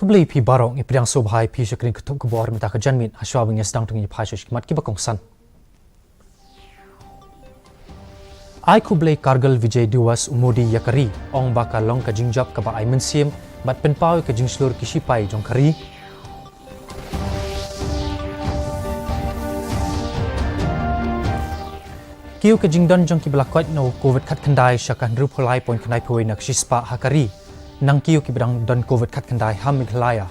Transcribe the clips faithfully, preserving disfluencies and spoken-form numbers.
Khublei phi baroh, ngi pdiang sngewbha ïa phi sha kane ka kynthup khubor mynta ka janmiet, ha shuwa ba ngin sdang to ngin ïa peit sha ki mat kiba kongsan. Ai khublei Kargil Vijay Diwas u Modi ïa ka ri, ong ba ka long ka jingjop kaba ai mynsiem bad pynpaw ïa ka jingshlur ki shipai jong ka ri. Kiew ka jingdon jong kiba la koit na u covid khatkhyndai sha ka hynriewphew lai point khyndai phew wei na ka shispah ha ka ri. Nang kiew kiba dang don covid khatkhyndai ha Meghalaya.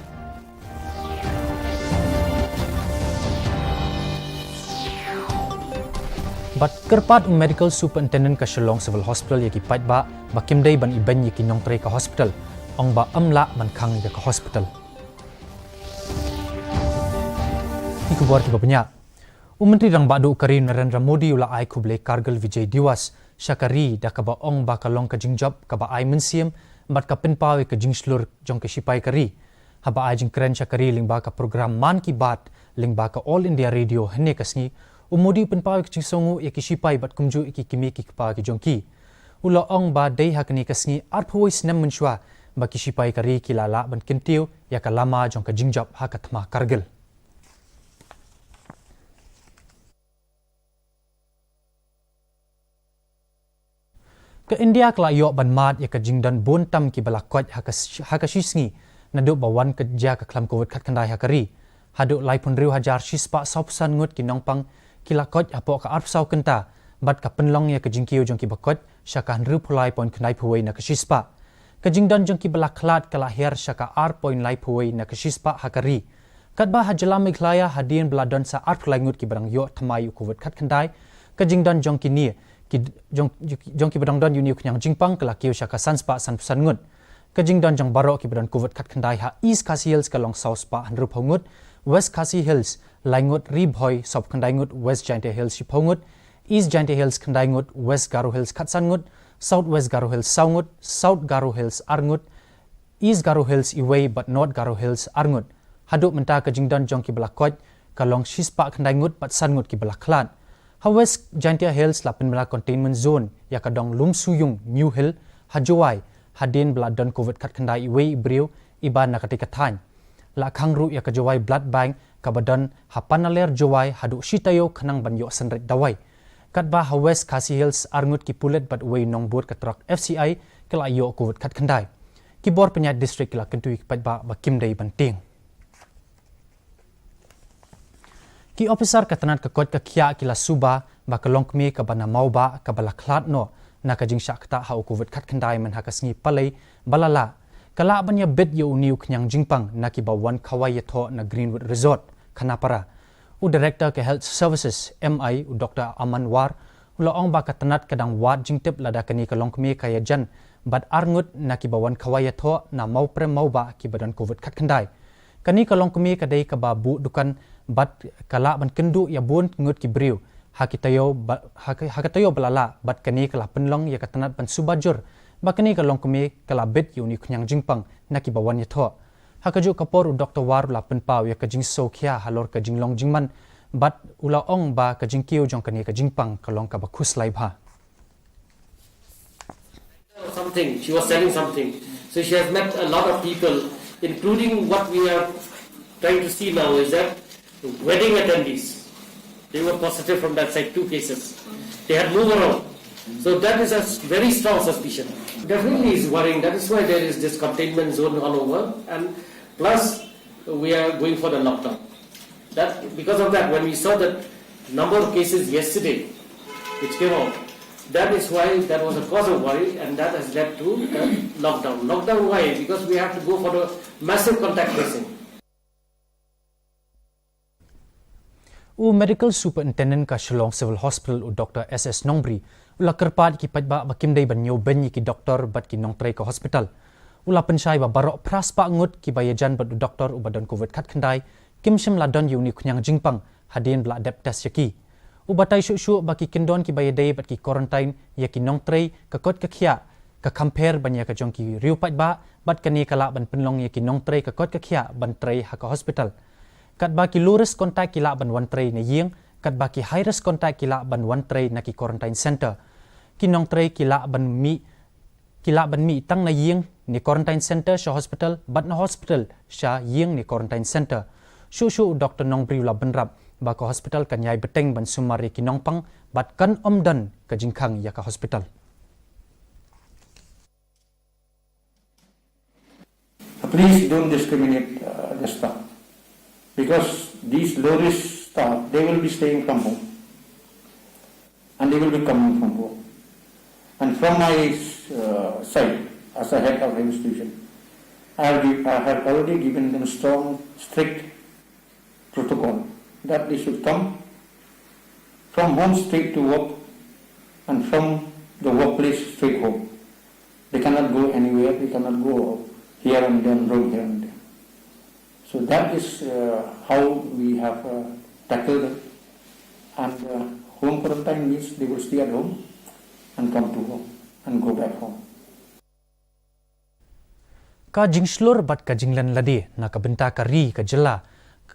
Bad kyrpad u Medical Superintendent ka Shillong Civil Hospital ïa ki paidbah ba kim dei ban ibeiñ ïa ki nongtrei ka hospital. Ong ba ym lah ban khang ïa ka hospital. Ki khubor kiba bniah. U Myntri Rangbah Duh ka ri Narendra Modi u la ai khublei Kargil Vijay Diwas sha ka ri da kaba ong ba ka long ka jingjop kaba ai mynsiem bad ka pynpaw ïa ka jingshlur jong ka shipai ka ri. Haba ai jingkren sha ka ri lyngba ka program Mann Ki Baat lyngba ka All India Radio hynne ka sngi, u Modi u pynpaw ïa ka jingsngewnguh ïa ki shipai bad kumjuh ïa ki kmie ki kpa ki jong ki. U la ong ba dei ha kane ka sngi arphew wei snem mynshuwa ba ki shipai ka ri ki la lah ban kyntiew ïa ka lama jong ka jingjop ha ka thma Kargil. Ka India ka la ïoh ban mad ïa ka jingdon bun tam kiba la koit ha ka, ha ka shi sngi naduh ba wan ka jia ka khlam covid khatkhyndai ha ka ri. Haduh laiphew hynriew hajar shispah sawphew san ngut ki nongpang ki la koit hapoh ka arphew saw kynta bad ka pynlong ïa ka jingkiew jong kiba koit sha ka hynriewphew lai point khyndai phew wei na ka shispah. Ka jingdon jong kiba la khlad ka la hiar sha ka ar point lai phew wei na ka shispah ha ka ri. Katba ha jylla Meghalaya hadien ba la don sa arphew lai ngut kiba dang ïoh thymmai ïa u covid khatkhyndai, ka jingdon jong kine ki, jong, jong kiba dang don ïa une u khñiang jingpang ka la kiew sha ka sanspah sanphew san ngut. Ka jingdon jong baroh kiba don covid khatkhyndai ha East Khasi Hills ka long sawspah hynriewphew ngut, West Khasi Hills lai ngut, Ri Bhoi sawphew khyndai ngut, West Jaintia Hills shiphew ngut, East Jaintia Hills khyndai ngut, West Garo Hills khatsan ngut, South West Garo Hills saw ngut, South Garo Hills ar ngut, East Garo Hills iwei bad North Garo Hills ar ngut. Haduh mynta ka jingdon jong kiba la koit ka long shispah khyndai ngut bad san ngut kiba la khlad. Ha West Jaintia Hills la pynbna containment zone ïa ka dong Lumsuyung New Hill ha Jowai hadien ba la don covid khatkhyndai iwei i briew iba na katei ka thaiñ. La khang ruh ïa ka Jowai Blood Bank kaba don ha Panaler Jowai haduh shi taïew khnang ban ïoh synreit dawai. Katba ha West Khasi Hills ar ngut ki pulit bad uwei u nongbud ka trok F C I ka la ïoh covid khatkhyndai. Ki bor pynïaid district ki la kyntu ïa ki paidbah ba kim dei ban tieng. Ki ophisar ka tnat ka koit ka khiah ki la suba ba ka longkmie kaba na Mawbah kaba la khlad noh na ka jingshah ktah ha u covid khatkhyndai mynha ka sngi Palei ba la lah, ka lah ban ïabit ïa une u khñiang jingpang na kiba wan khawai ïathoh na Greenwood Resort, Khanapara. U Director ka Health Services, M I, u Doctor Aman War, u la ong ba ka tnat ka dang wad jingtip lada kane ka longkmie ka ïajan bad ar ngut na kiba wan khawai ïathoh na Mawprem Mawbah kiba don covid khatkhyndai. Kane ka longkmie ka dei kaba buh dukan bad ka lah ban kynduh ïa bun ngut ki briew ha ki taïew ba, ha ka, ha ka taïew ba la lah bad kane ka la pynlong ïa ka tnat ban suba jur ba kane ka longkmie ka la bit ïa une u khñiang jingpang na kiba wan ïathoh. Ha kajuh ka por u Doctor War u la pynpaw ïa ka jingsngewkhia halor ka jinglong jingman bad u la ong ba ka jingkiew jong kane ka jingpang ka long kaba khuslai bha. Something, she was selling something. So she has met a lot of people, including what we are trying to see now is that wedding attendees, they were positive from that side, two cases. They had moved around. So that is a s- very strong suspicion. Definitely is worrying. That is why there is this containment zone all over. And plus, we are going for the lockdown. That, because of that, when we saw that number of cases yesterday, which came out, that is why that was a cause of worry, and that has led to the lockdown. Lockdown why? Because we have to go for the massive contact tracing. U Medical Superintendent ka Shillong Civil Hospital, u Doctor S S Nongbri, u la kyrpad ïa ki paidbah ba kim dei ban ñiew beiñ ïa ki doktor bad ki nongtrei ka hospital. U la pynshai ba baroh phra spah ngut kiba ïajan bad u doktor uba don covid khatkhyndai kim shym la don ïa une u khñiang jingpang hadien ba la dep test ïa ki. U batai shuh shuh ba ki kyndon kiba ïadei bad ki quarantine ïa ki nongtrei ka koit ka khiah ka kham pher ban ïa ka jong ki riew paidbah bad kane ka lah ban pynlong ïa ki nongtrei ka koit ka khiah ban trei ha ka hospital. Katba ki low risk contact ki lah ban wan trei na ïing, katba ki high risk contact ki lah ban wan trei na ki quarantine centre. Ki nongtrei ki lah ban mih, ki lah ban mih tang na ïing ne quarantine center sha hospital bad na hospital sha ïing ne quarantine center. Shuh shuh u Doktor Nongbriew u la bynrap ba ka hospital kan ïai bteng ban sumar ïa ki nongpang bad kan ym don ka jingkhang ïa ka hospital. Please don't discriminate uh, the staff, because these low risk staff, they will be staying from home and they will be coming from work. And from my uh, side, as a head of the institution, I have, give, I have already given them strong, strict protocol that they should come from home straight to work and from the workplace straight home. They cannot go anywhere, they cannot go here and then, roam here and there. So that is uh, how we have uh, tackled it. And uh, home quarantine means they will stay at home and come to home and go back home. Ka jingshlur bad ka jinglen lade na ka bynta ka ri ka jylla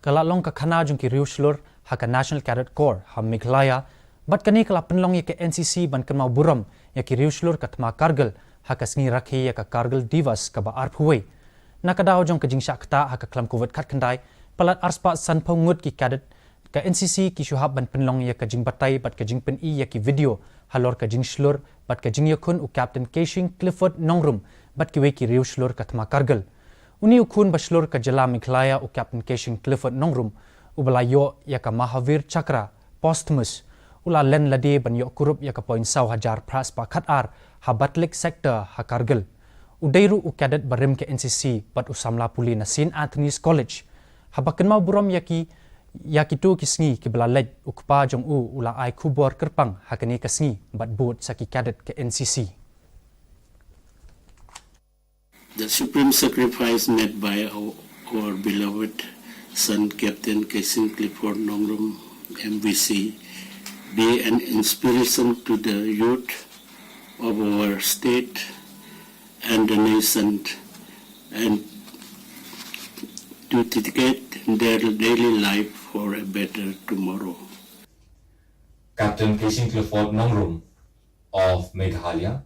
ka la long ka khana jong ki riewshlur ha ka National Cadet Corps ha Meghalaya, bad kane ka la pynlong ïa ka N C C ban kynmaw burom ïa ki riewshlur ka thma Kargil ha ka sngi rakhe ïa ka Kargil Diwas kaba arphew wei. Na ka daw jong ka jingshah ktah ha ka khlam Covid khatkhyndai, palat arspah sanphew ngut ki cadet ka N C C ki shu hap ban pynlong ïa ka jingbatai bad ka jingpyni ïa ki video halor ka jingshlur bad ka jingïakhun u Captain Keishing Clifford Nongrum bad kiwei ki riewshlur ka thma Kargil. Une u khun ba shlur ka jylla Meghalaya u Captain Keishing Clifford Nongrum, uba la ïoh ïa ka Mahavir Chakra posthumous, u la len lade ban ïoh kurup ïa ka point saw hajar phra spah khatar ha Batlik Sector ha Kargil. U dei ruh u cadet barim ka N C C bad u samla pule na Saint Anthony's College. Haba kynmaw burom ïa ki, ïa kito ki sngi kiba la leit, u kpa jong u u la ai khubor kyrpang ha kane ka sngi bad bud sa ki cadet ka N C C. The supreme sacrifice made by our, our beloved son, Captain Keishing Clifford Nongrum, M V C, be an inspiration to the youth of our state and the nation, and to dedicate their daily life for a better tomorrow. Captain Keishing Clifford Nongrum of Meghalaya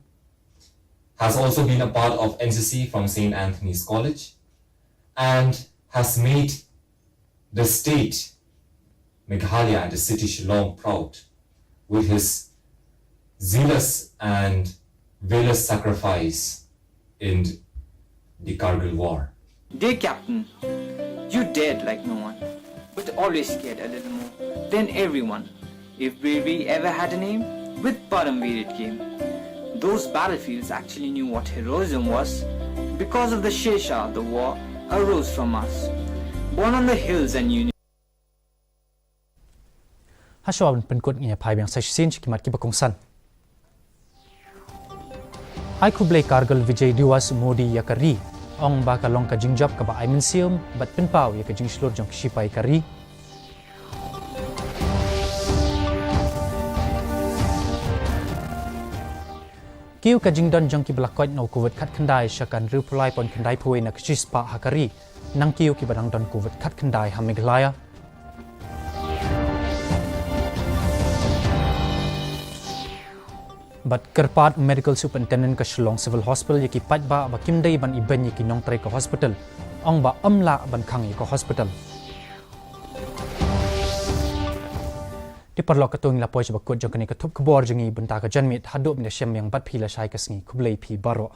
has also been a part of N C C from Saint Anthony's College and has made the state Meghalaya and the city Shillong proud with his zealous and valorous sacrifice in the Kargil War. Dear Captain, you dared like no one, but always cared a little more than everyone. If bravery ever had a name, with Paramveer it came. Those battlefields actually knew what heroism was. Because of the Sesha, the war arose from us. Born on the hills and you knew. Ha shuwa ban pynkut, ngin ïa phai biang sa shisien sha ki mat kiba kongsan. Ai khublei Kargil Vijay Diwas Modi ïa ka ri, ong ba ka long ka jingjop kaba ai mynsiem bad pynpaw ïa ka jingshlur jong ki shipai ka ri. Kiew ka jingdon jong kiba la koit na u Covid khatkhyndai sha ka hynriewphew lai point khyndaiphew wei na ka shispah ha ka ri. Nang kiew kiba dang don Covid khatkhyndai ha Meghalaya. Bad kyrpad Medical Superintendent ka Shillong Civil Hospital ïa ki paidbah ba kim dei ban ibeiñ ïa ki nongtrei ka hospital, ong ba ym lah ban khang ïa ka hospital. Te paralok, kato ngi la poi sha ba kut jong kane ka thup khubor jong ngi bynta ka janmiet, haduh ban ïashem biang bad phi lashai ka sngi, khublei phi baroh.